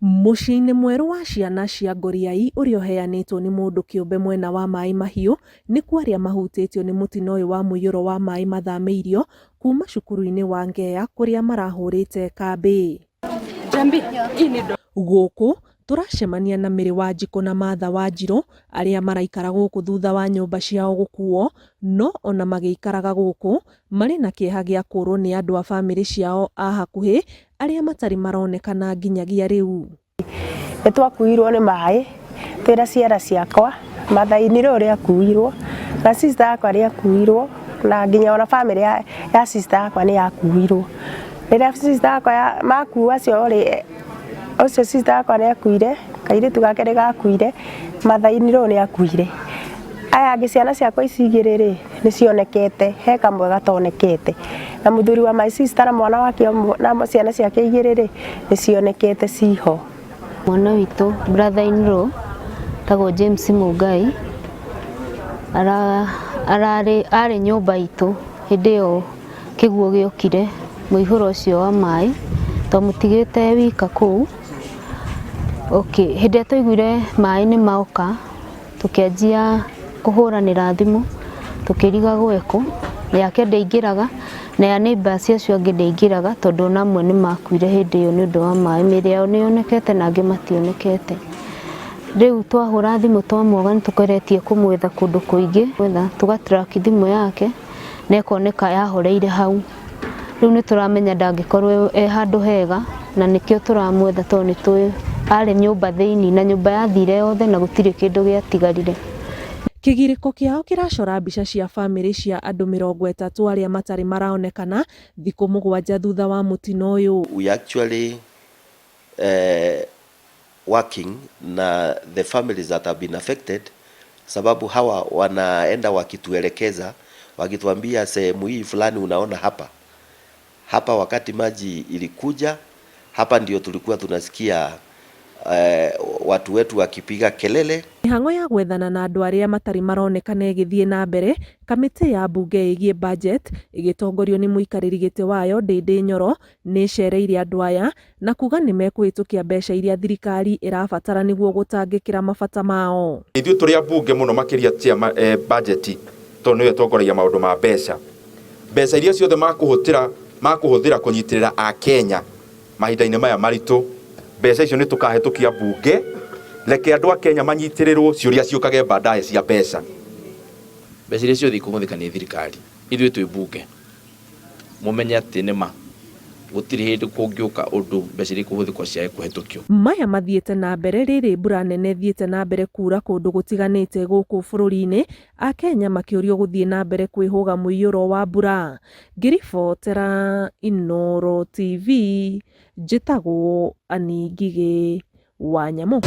Mũciĩ-inĩ mwerũ wa ciana cia Ngoriai ũrĩa ũheanĩtwo nĩ mũndũ kĩũmbe mwena wa Maĩ Mahiũ, nĩkuo arĩa mahutĩtio nĩ mũtino ũyũ wa mũiyũro wa maĩ mathamĩirio kuma cukuru-inĩ wa Ngea kũrĩa marahũrĩte kambĩ. Gũkũ tũracemania na Mary Wanjikũ na Martha Wanjirũ arĩa maraikara gũkũ thutha wa nyũmba ciao gũkuo, no ona magĩikaraga gũkũ marĩ na kĩeha gĩa kũrwo nĩ andũ a bamĩrĩ ciao a hakuhĩ arĩa matarĩ maronekana nginyagia rĩu. Nĩ twakuirwo nĩ maĩ twĩna ciana ciakwa, mathainĩ rĩo rĩakuirwo na sister yakwa rĩakuirwo na nginya ona bamĩrĩ ya sister yakwa nĩ yakuirwo. Rĩrĩa sister yakwa makua acio rĩ, ũcio sister yakwa nĩ akuire, kairĩtu gake nĩ gakuire, mathainĩ rĩo nĩ akuire. Aya angĩ ciana ciakwa ici igĩrĩ rĩ, nĩ cionekete, he kamwe gatonekete. Na mũthuri wa my sister na mwana wake na ciana ciake igĩrĩ rĩ, nĩ cionekete ciho. Mwana witũ brother in law tagwo James Mungai ararĩ arĩ nyũmba itũ hĩndĩ ĩyo kĩguũ gĩokire mũihũro ũcio wa maĩ twamũtigĩte wika kũu. Okay, hĩndĩ ĩrĩa twaiguire maĩ nĩ moka tũkĩanjia kũhũranĩra thimũ tũkĩrigagwo ekũ yake ndĩaingĩraga na ya neighbours acio angĩ ndĩaingĩraga tondũ ona amwe nĩ makuire hĩndĩ ĩyo nĩ ũndũ wa maĩ, mĩĩrĩ yao nĩ yonekete na angĩ mationekete. Rĩu twahũra thimũ twamwaga nĩ tũgeretie kũmwetha kũndũ kũingĩ, tũga track thimũ yake na ĩkoneka yahoreire hau. Rĩu nĩ tũramenya ndangĩkorwo e handũ hega na nĩkĩo tũramwetha tondũ nĩ tũĩ arĩ nyũmba thĩinĩ na nyũmba yathire yothe na gũtirĩ kĩndũ gĩatigarire. Kĩgirĩko kĩao kĩracora mbica cia bamĩrĩ cia andũ 30 arĩa matarĩ maraonekana thikũ 7 thutha wa mũtino ũyũ. We actually working na the families that have been affected, sababu hawa wanaenda wakituelekeza, wakituambia sehemu hii fulani unaona hapa hapa, wakati maji ilikuja hapa ndio tulikuwa tunasikia watu wetu wakipiga kelele. Mĩhang'o ya gwethana na andũ arĩa matarĩ maronekana ĩgĩthiĩ na mbere, kamĩtĩ ya mbunge ĩgiĩ budget ĩgĩtongorio nĩ mũikarĩri gĩtĩ wayo Ndĩndĩ Nyoro nĩ ĩcereire andũ aya na kuga nĩ mekũhĩtũkia mbeca iria thirikari ĩrabatara nĩguo gũtangĩkĩra mabata mao. Ithuĩ tũrĩ ambunge mũno makĩria tia budget tondũ nĩyo ĩtongoragia maũndũ ma mbeca. Mbeca iria ciothe makũhũthĩra kũnyitĩrĩra Akenya mahinda-inĩ maya maritũ, mbeca icio nĩ tũkahĩtũkia mbunge, reke andũ a Kenya manyitĩrĩrwo ciũria ciũkage baadaye cia mbeca. Mbeca iria ciothe ikũhũthĩka nĩ thirikari, ithuĩ twĩ mbunge, mũmenye atĩ nĩ ma gũtirĩ hĩndĩ kũngĩũka ũndũ mbeca iria ikũhũthĩkwo ciage kũhĩtũkio. Maya mathiĩte na mbere rĩrĩ mbura nene ĩthiĩte na mbere kura kũndũ gũtiganĩte gũkũ bũrũri-inĩ, Akenya makĩũrio gũthiĩ na mbere kwĩhũga mũiyũro wa mbura. Ngĩribotera Inooro TV, njĩtagwo Annie Ngigĩ wa Nyamũ.